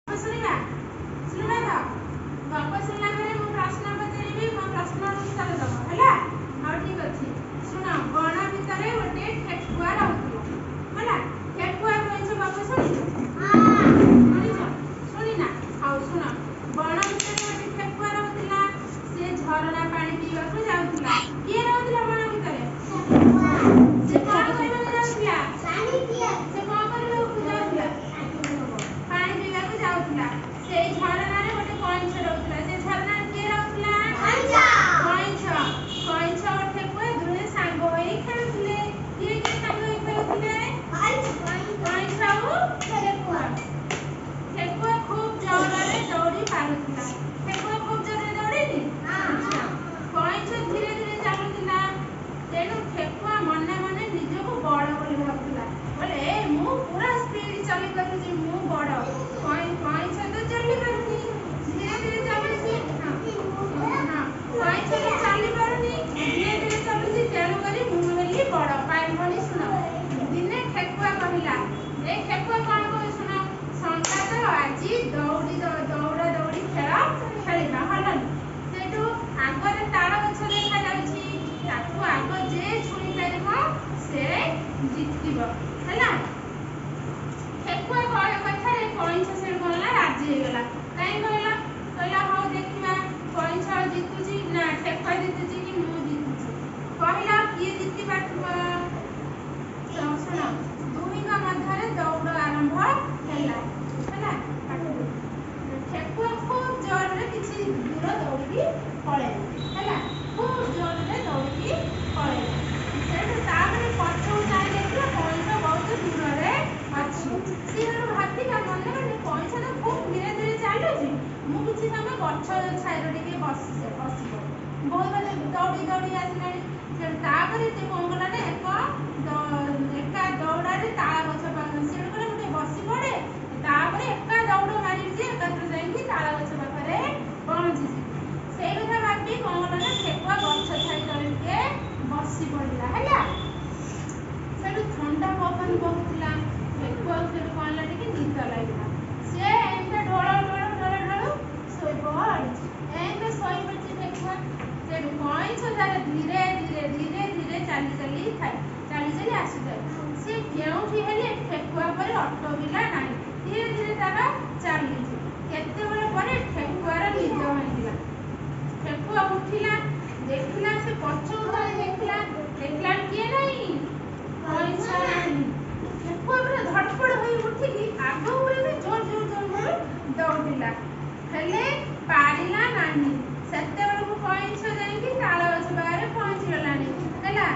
ଶୁଣିବା, ଶୁଣିବା ତ? ଗପ ଶୁଣିଲା ପରେ ମୁଁ ପ୍ରଶ୍ନ ପଚାରିବି, ମୋ ପ୍ରଶ୍ନର ଉତ୍ତର ଦବ, ହେଲା? ହଉ, ଠିକ ଅଛି, ଶୁଣ। ବଣ ଭିତରେ ଗୋଟିଏ ଠେକୁଆ ରହୁଥିଲା, ହେଲା? ଠେକୁଆ କଇଁଛ ଗପ ଶୁଣିଛ? ଶୁଣିଛ? ଶୁଣିନା? ହଉ, ଶୁଣ। ବଣ ଭିତରେ ଗୋଟେ ଠେକୁଆ ରହୁଥିଲା। ସେ ଝରଣା ପାଣି ପିଇବାକୁ ଯାଉଥିଲା। କିଏ ରହୁଥିଲା ବଣ ଭିତରେ? ସେ କଣ କରିବାକୁ ଯାଉଥିଲା? ସେ କଣ କରିବାକୁ ଯାଉଥିଲା? ପାଣି ପିଇବାକୁ ଯାଉଥିଲା। ସେଇ ଝରଣାରେ ଗୋଟେ କଇଁଛ ରହୁଥିଲା। ସେ ଝରଣାରେ କିଏ ରହୁଥିଲା? କଇଁଛ। କଇଁଛ ଓ ଠେକୁଆ ଦୁହେଁ ସାଙ୍ଗ ହୋଇ ଖେଳୁଥିଲେ। କିଏ କିଏ ସାଙ୍ଗ ହୋଇ ଖେଳୁଥିଲେ? କଇଁଛ ଆଉ ଠେକୁଆ। ଠେକୁଆ ଖୁବ ଜୋରରେ ଦୌଡ଼ି ପାରୁଥିଲା। ଠେକୁଆ ଖୁବ ଜୋରରେ ଦୌଡ଼େନି? ଆଚ୍ଛା, କଇଁଛ ଧୀରେ ଧୀରେ ଚାଲୁଥିଲା। ତେଣୁ ଠେକୁଆ ମନେ ମନେ ନିଜକୁ ବଡ ବୋଲି ଭାବୁଥିଲା। ବୋଲେ, ଏ ମୁଁ ପୁରା ସ୍ପିଡ ଚାଲି ପାରୁଛି, ମୁଁ ବଡ। କଇଁଛ ତ ଚାଲି ପାରୁନି, ଧୀରେ ଧୀରେ ଚାଲୁଛି। ହଁ ହଁ, କଇଁଛ ତ ଚାଲି ପାରୁନି, ଧୀରେ ଧୀରେ ଚାଲୁଛି, ତେଣୁକରି ମୁଁ ହେଲି ବଡ। ଭାଇ ଭଉଣୀ, ଶୁଣ। ଦିନେ ଠେକୁଆ କହିଲା, ଏ ଠେକୁଆ କଣ କହୁଛି ଶୁଣ। ସଙ୍ଗାତ, ଆଜି ଦୌଡ଼ି ଦୌଡ଼ା ଦୌଡ଼ି ଖେଳ ଖେଳିବା, ହଲନି? ସେଠୁ ଆଗରେ ତାଳ ଗଛ ଦେଖାଯାଉଛି, ତାକୁ ଆଗ ଯେ ଛୁଇଁ ପାରିବ ସେ ଜିତିବ, ହେଲା? ଠେକୁଆ କଥାରେ କଇଁଛ ସେଠୁ କଣ ହେଲା? ରାଜି ହେଇଗଲା। କାହିଁ କହିଲା? କହିଲା, ହଉ ଦେଖିବା କଇଁଛ ଜିତୁଛି ନା ଠେକୁଆ ଜିତୁଛି କି ମୁଁ ଜିତୁଛି। କହିଲା, କିଏ ଜିତି ପାରୁଥିବ? ଶୁଣ, ଦୁହିଁଙ୍କ ମଧ୍ୟରେ ଦୌଡ଼ ଆରମ୍ଭ ହେଲା, ହେଲା? ଠେକୁଆ ଖୁବ ଜୋରରେ କିଛି ଦୂର ଦୌଡ଼ିକି ପଳେଇଲା, ହେଲା? ଖୁବ ଜୋରରେ ଦୌଡ଼ିକି ପଳେଇଲା। ସେଠୁ ତାପରେ ପଛକୁ ଚାହିଁ ଦେଖିଲା, କଇଁଛ ବହୁତ ଦୂରରେ ଅଛି। ସିଏ ସେଠୁ ଭାବିଲା ମନେ ମନେ, କଇଁଛ ତ ଖୁବ ଧୀରେ ଧୀରେ ଚାଲୁଛି, ମୁଁ କିଛି ସମୟ ଗଛ ଛାଇରେ ଟିକେ ବସି ବସି ପଡେ, ବହୁତ ବାଟ ଦୌଡ଼ି ଦୌଡ଼ି ଆସିଲାଣି। ସେଠୁ ତାପରେ ସେ କଣ କଲା ନା, ଏକ ଏକା ଦୌଡ଼ାରେ ତାଳ ଗଛ ପାଖରେ, ସେଠୁ କହିଲା, ମୁଁ ଟିକେ ବସି ପଡେ, ତାପରେ ଏକା ଦୌଡ଼ ମାରିବି ଯେ ଏକାଥରେ ଯାଇକି ତାଳ ଗଛ ପାଖରେ ପହଞ୍ଚିଯିବି। ସେଇ କଥା ଭାବି କଣ କଲା ନା, ଠେକୁଆ ଗଛ ଛାଇ ତଳେ ଟିକେ ବସି ପଡିଲା, ହେଲା? ସେଠୁ ଥଣ୍ଡା ପବନ ବହୁଥିଲା। ଠେକୁଆକୁ ସେଠୁ କଣ ହେଲା? ଟିକେ ନିଦ ଲାଗିଲା। ସେ ଏମିତି ଢୋଳ ଢୋଳ ଢୋଳ ଢୋଳ ଶୋଇପଡିଛି। ଏମିତି ଶୋଇପଡିଛି ଠେକୁଆ। ସେଠୁ କଇଁଛ ତାର ଧୀରେ ଧୀରେ ଧୀରେ ଧୀରେ ଚାଲି ଚାଲି ଥାଏ, ଚାଲି ଚାଲି ଆସୁଥାଏ। ସେ କେଉଁଠି ହେଲେ ଠେକୁଆ ପରି ଅଟକିଲା ନାହିଁ, ଧୀରେ ଧୀରେ ତାର ଚାଲିଛି। କେତେବେଳେ ପରେ ଠେକୁଆର ନିଦ ଭାଙ୍ଗିଲା। ଠେକୁଆ ଉଠିଲା, ଦେଖିଲା, ସେ ପଛକୁ ଥରେ ଦେଖିଲା, ଦେଖିଲା କିଏ ନାହିଁ, କଇଁଛ ନାହିଁ। ଠେକୁଆ ପୁରା ଧଡ଼ପଡ଼ ହୋଇ ଉଠିକି ଆଗକୁ ପୁରା ଜୋର ଜୋର ଜୋର ଜୋର ଦୌଡ଼ିଲା, ହେଲେ ପାରିଲା ନାହିଁ। ସେତେବେଳକୁ କଇଁଛ ଯାଇକି ତାଳ ଗଛ ପାଖରେ ପହଞ୍ଚିଗଲାଣି, ହେଲା?